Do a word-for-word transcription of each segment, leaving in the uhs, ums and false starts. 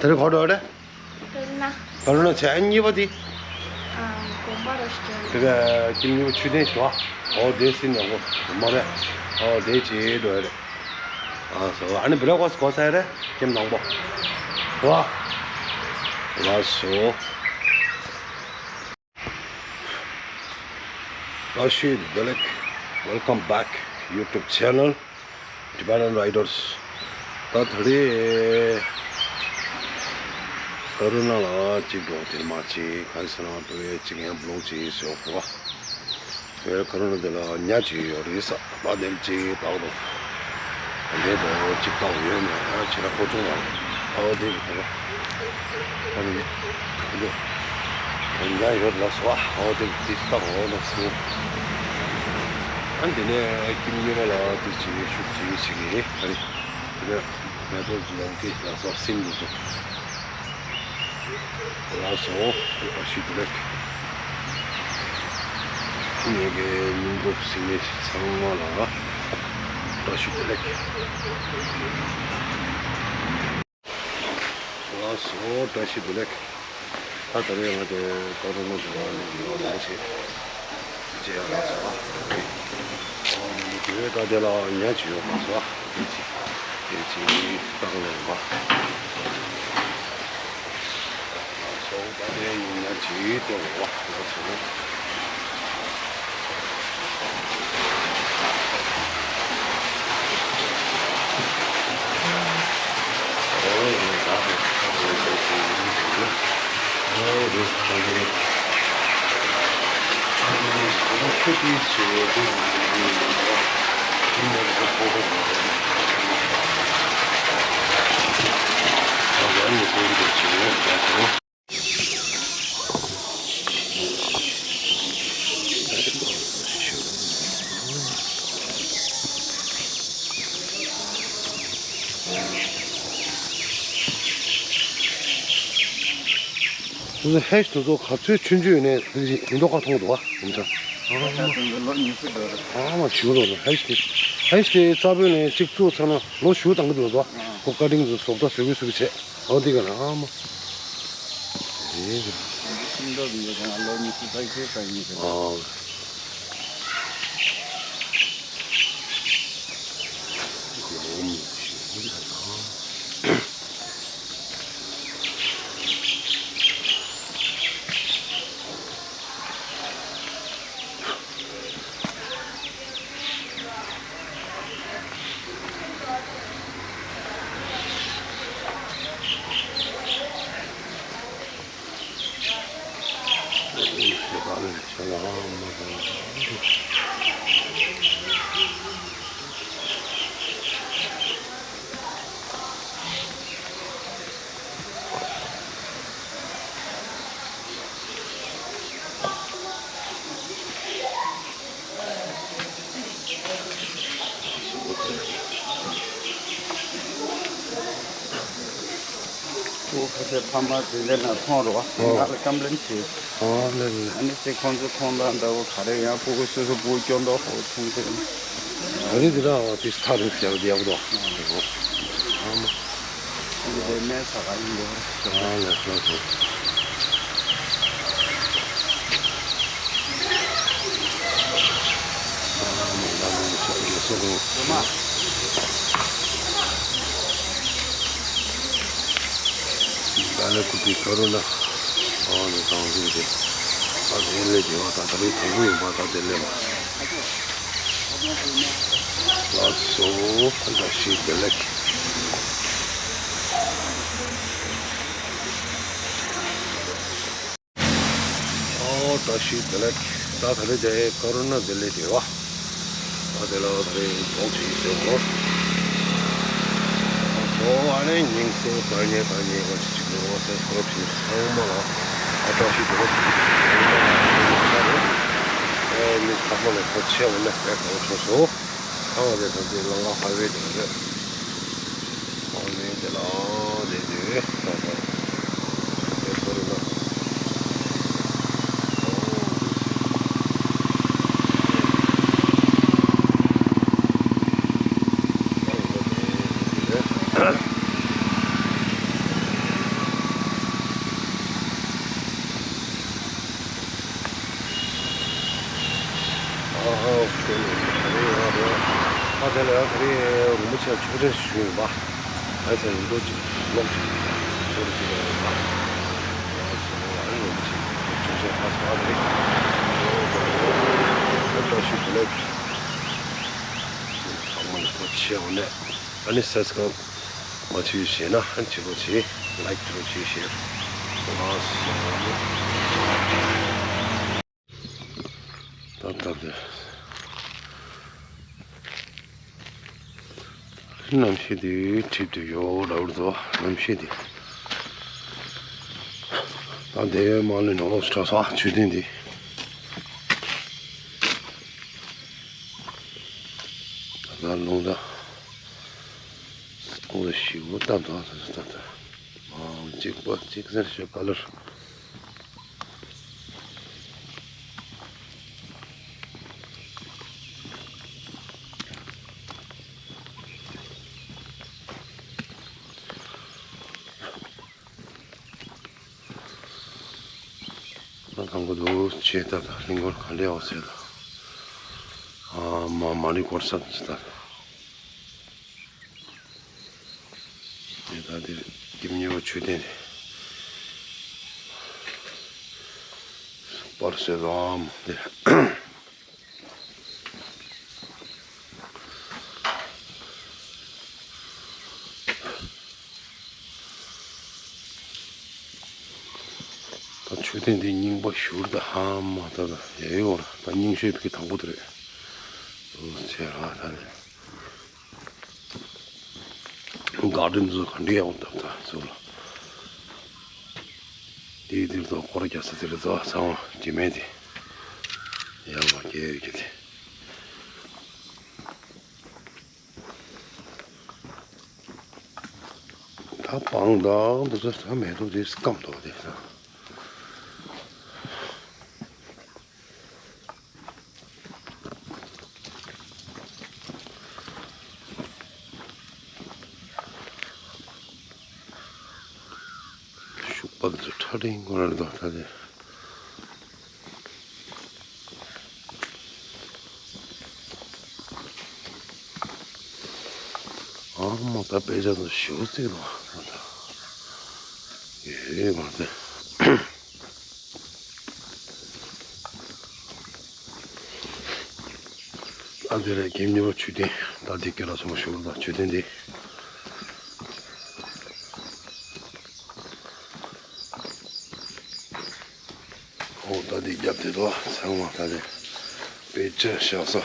དེ་རིང་ག་པར་འགྲོ་རེད། ཀ་རུ་ན། ཀ་རུ་ན་བྱས། ཨ་གཉིས་པ་དེ། ཨ། དགོན་པ་ར་ཞིག་འགྲོ། དེ་ག་ཁྱིམ་གཉིས་པ་མཆོད་རྟེན་ཞིག་འདུག་ཨ། འོ་དེ་སྲིད་ནས་འགོ་མ་རེད། འོ་དེ་བྱས་འགྲོ་ཡ་རེད། ཨ་སོ། ཨ་ནི་བི་ལོག་གོ་གོ་ས་ཡ་རེད། ཁྱིམ་ནང་པོ། རོ། ལགས་སོ། བཀྲ་ཤིས་བདེ་ལེགས། Welcome back YouTube channel Tibetan Riders. ད་ད་རེས་ཀ་རུ་ན་ལ་གཅིག་འགྲོ། དེར་མ་གཅིག་གང་ཟེར་ན་དེ་བས་གཅིག་ཡང་བློང་གཅིག་ཟེར་བ། དེ་བས་ཀ་རུ་ན་དེ་ལ་ཉ་གཅིག་ཡོད་རེད་ས། ད་དེར་གཅིག་བཏགས་འདུག་དེ་དོ་གཅིག་བཏགས་ཡོད་མེད་ཡང་ཕྱི་ལ་ཁོ་ཚོ་ལ། ཨོ་དེ་གི་དེ་ལ། ཨ་ནི་འདི་ཉ་ཡོད་ལ་སོ། ཨོ་དེ་གི་དེ་བཏགས་འོ་ལ་སོ། ཨ་འདི་ནས་ཁྱིམ་གཉིས་པ་ལ་དེ་གཅིག་ཤུགས་གཅིག་ཞིག་གི་ཨ་ནི། དེ་ནས་མེ་ཏོག་ལོང་གི་ལ་སོགས་སིམ་འདུག་ཚོ། ལགས་སོ། བཀྲ་ཤིས་བདེ་ལེགས། ངེད་ཀྱི་སྙིང་སྟོབས་ཟིན་མཁན་ཚང་མ་ལ་བཀྲ་ཤིས་བདེ་ལེགས། ལགས་སོ། བཀྲ་ཤིས་བདེ་ལེགས། ད་ད་རེས་ང་དེ་ཀ་རུ་ན་དེ་བ་ནས་ཡོད་ལ་བྱེད། ཅེས་ཡང་ལགས་སོ། ཨ་ནི་དེ་བས་ཀ་དེ་ལ་ཉ་ཅི་ཡོད་མ་སོ། དེ་ཅི་དེ་ཅི་བཏང་ལས་མ། སོ་ཀ་དེ་ཉ་ཅི་དེ་བ་ལགས་སོ། ཧེ་ཤི་དེ་ཚོ་ག་ཚོད་ཆུང་ཆུང་ཡོད་ནས་ཡིན་མདོག་ཁ་མཐོང་འདུག་བ། ཡིན་ཙང་། ཨ་མ་ཞུ་རོགས། ཧེ་ཤི་དེ་ཧེ་ཤི་དེ་རྩ་བོད་ནས་གཅིག་བཙུགས་ཚར་ན་ལོ་ཞུ་དང་གི་འདུག་བ། ཁོ་ཀ་ཏིང་ཚོ་བཟོ་ལྟ་བཟོ་གི་བཟོ་གི་བྱས། ཨོ་དེ་ག་ན་ཨ་མ། རེད། ཤིང་ཏོག་འདི་ཚོ་ལོ་ཉི་ཤུ་རྩ་བཞི་རྩ་གཉིས་རེད། ཨོ། ཁོ་ཁ་ཤས་ཕ་མ་དེ་འདྲ་ན་མཐོང་རོགས། ཨོ། ང་ལ་ཀམ་པི་ལེན་བྱེད། ཨོ་ལེ་ལེ། ཨ་ནི་ཅིག་ཁོང་ཚོ་མཐོང་དང་འདྲ་བོ་ག་རེ་ཡང་ཕྲུ་གུ་སོ་སོ་ཕྲུ་གུ་སྐྱོ་མདོག་ཁོ་མཐོང་ཚེ། ཨ་ནི་དེ་འདྲ་བ་དེ་ཐག་རིང་ཟེར་བ་དེ་ཡག་པོ་འདུག་ཨ་མ། ཨ་མ། ཨ་ནི་དེ་ནས་ས་ག་ཡིན་འདུག་ཨ་ལེ་ལེ་ལེ། ད་ལས་ཁུ་པི་ཀ་རུ་ན། ཨ་ནི་དང་ཟིན་ཏེ། ད་དེ་ལས་དེ་བ་ད་ད་རེས་དེ་བུ་ཡིན་པ་ད་དེ་ལས་མ། ལགས་སོ། བཀྲ་ཤིས་བདེ་ལེགས། ཨོ་བཀྲ་ཤིས་བདེ་ལེགས། ད་ད་རེས་དེ་ཀ་རུ་ན་བདེ་ལེགས་དེ་བ། ད་དེ་ལ་ད་རེས་ལོག་ཅིག་ཟེར་གོ། ཨོ་ཨ་ནི་ཉིང་སེ་ད་ཉེ་ད་ཉེ་བ་ཅིག་ཅིག་ལོག་སེ་ཁོ་ར་ཕྱིན་ཚང་མ་ལ་ཨ་བཀྲ་ཤིས་བདེ་ལེགས། ཨེ་མི་ཁ་པ་ལ་ཁོ་ཆེ་བ་ནས་དེ་གང་བྱུང་སོ། ཨ་བ་དེ་ད་དེ་ལ་ང་ཧ་བེ་དེ་རེད། ཨོ་ནི་དེ་ལ་དེ་དེ་ད་ད་དེ་ཁོ་རེ་ལ། དེ་ལ་ཡང་དེ་རིང་རིན་པོ་ཆེ་ཆོག་མཆན་ཞུ་ཡོད་པ། ཨ་ཙི་ཡིན་འགྲོ་ཅིག་ལོག་ཅིག་ཟུར་ཅིག་ཡོད་པ། ཨ་ཙི་རིན་པོ་ཆེ་ཆོག་མཆན་ཕར་སོང་བ་དེ་རིང་། ཨ་ཙི་ཞུ་དེ་ལ་ཚང་མ་ལ་ཐུགས་རྗེ་ཆེ་འོ་ནས། ཨ་ནི་སབ་སི་ཀ་རབ་མ་བྱས་ཤེས་ན་ཨ་ནི་བྱེད་རོགས་བྱེད། ལའིཀ་བྱེད་རོགས་བྱེད། ཤེར། ལགས་སོ། ད་ལྟ་དེ་གནམ་གཤིས་དེ་འཁྲིགས་དུ་ཡོད་ར་བར་དུ་གནམ་གཤིས་དེ། ད་དེ་མ་ལས་ནོར་ལོག་སོང་ས་མཆོད་རྟེན་དེ། ད་ལུང་ད། ཨོ་ཞིག་འོ་ཏམ་ཏམ་ཏམ་ཏམ་ཏམ། མ་འོ་གཅིག་པ་གཅིག་ཟེར་ཞོད་པ་ལར། ང་དང་པོ་འདུག་ཆེ་ད་ད་གླིང་སྐོར་ག་ལེ་འོ་ཟེར་ལ། ཨ་མ་མ་ནི་སྐོར་ས་ད་ད། ད་དེ་སྐྱིད་མྱུར་མཆོད་རྟེན་རེད། པར་ཟེར་རམ་དེ། ད་མཆོད་རྟེན་འདི་རྙིང་པ་ཞུར་ད་ཧ་མ་ད་ད་ཡ་ཡོ་ར་ད་རྙིང་ཤོས་ཀྱི་དང་པོ་དེ་རེད། ཨོ་ཚེ་ར་ད་རེད། ག་འདྲ་འཛུལ་ག་འདྲ་ཡག་པོ་བཏབ་ད་ཚུར་ལ། དེའི་དེར་ཚོ་སྐོར་རྒྱག་ས་དེར་ཚོ་ཚང་མ་དྲི་མེད་དེ་ཡག་པོ་སྐྱེ་ཡོད་ཀྱི་དེ། ད་སྤང་དང་འདི་ཚོ་ད་མེ་ཏོག་དེ་སྐམ་ཐོག་དེ་ད། ཤུག་པ་དེ་ཚོ་ཁྲ་ལིང་ཁོ་ར་རེད་དོ་ད་དེ། ཨ་མ་ད་དཔེ་ཆ་དང་ཞེ་པོ་བརྩིགས་རོགས་ཨ་ད། ཡེ་མ་ཟད། ཨ་འདི་རེད་དགེ་བསྙེན་པ་མཆོད་རྟེན་ད་འདི་སྐད་ལ་སོང་ཞུ་རོགས་ད་མཆོད་རྟེན་འདི། ཨོ་ད་འདི་རྒྱབ་དེ་དོ་ཚང་མ་ད་འདི་དཔེ་ཆ་བཞག་ས།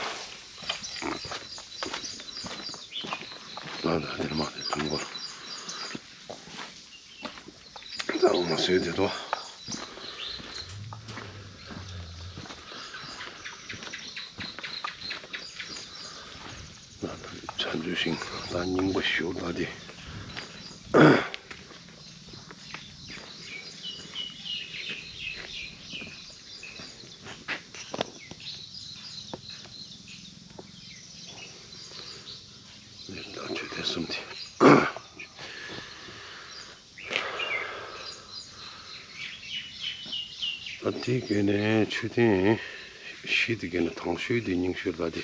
ད་ད་འདིར་མ་དེ་ཚང་མ་ཚང་མ་བཟོས་དེ་དོ། ད་ད་འདི་ཆ་འཇུ་ཞིང་ད་རྙིང་པ་ཞུ་ད་འདི། ད་མཆོད་རྟེན་གསུམ་དེ། ད་དེའི་གན་ནས་མཆོད་རྟེན་བཞི་དེ་གན་ནས་དང་ཤོས་དེ་རྙིང་ཤོས་ལ་དེ།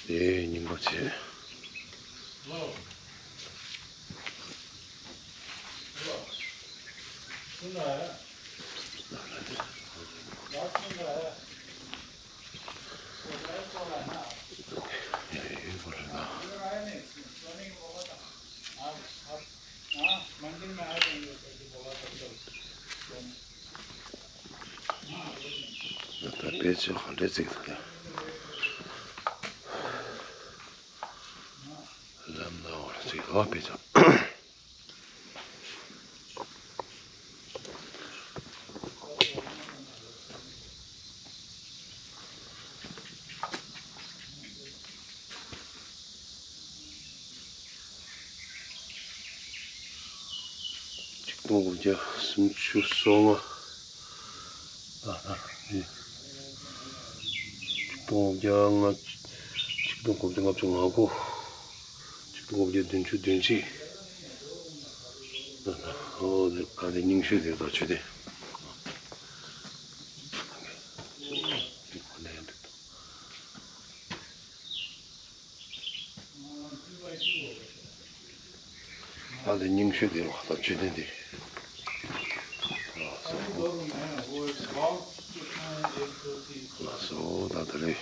དེ་རྙིང་པ་བྱས། ད་དཔེ་ཆ་ག་འདྲས་བརྩིགས་འདུག་ལམ་ནང་བར་བརྩིགས་འདུག་དཔེ་ཆ། ཆིག་སྟོང་དགུ་བརྒྱ་སུམ་ཅུ་སོ་ལྔ། ཨ་ཨ་ཨེ། ཆིག་སྟོང་དགུ་བརྒྱ་ལྔ། ཆིག་སྟོང་དགུ་བརྒྱ་ལྔ་བཅུ་ང་དགུ། ཆིག་སྟོང་དགུ་བརྒྱ་བདུན་ཅུ་དོན་གཅིག། ཨོ་དེ་ཨ་དེ་རྙིང་ཤོས་དེ་དང་ཆུ་དེ། ཨ་དེ་རྙིང་ཤོས་དེ་ལ་ད་ཆུ་དེ་འདི། ལགས་སོ། ད་ད་རེད།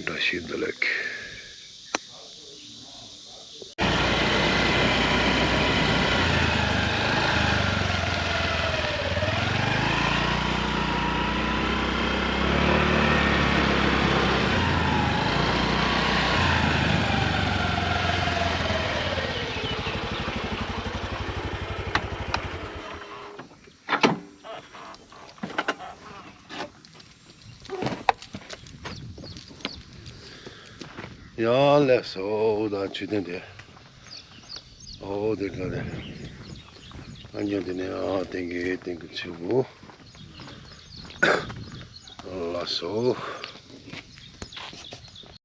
བཀྲ་ཤིས་བདེ་ལེགས། ཡ་ལགས་སོ། ད་ཆུ་ཐོན་དེ། ཨོ་དེ་ག་རེ། ཨ་ཉོ་དེ་ནས་ཨ་ཏིང་གི་ཏིང་གི་ཆུ་བོ། ལགས་སོ།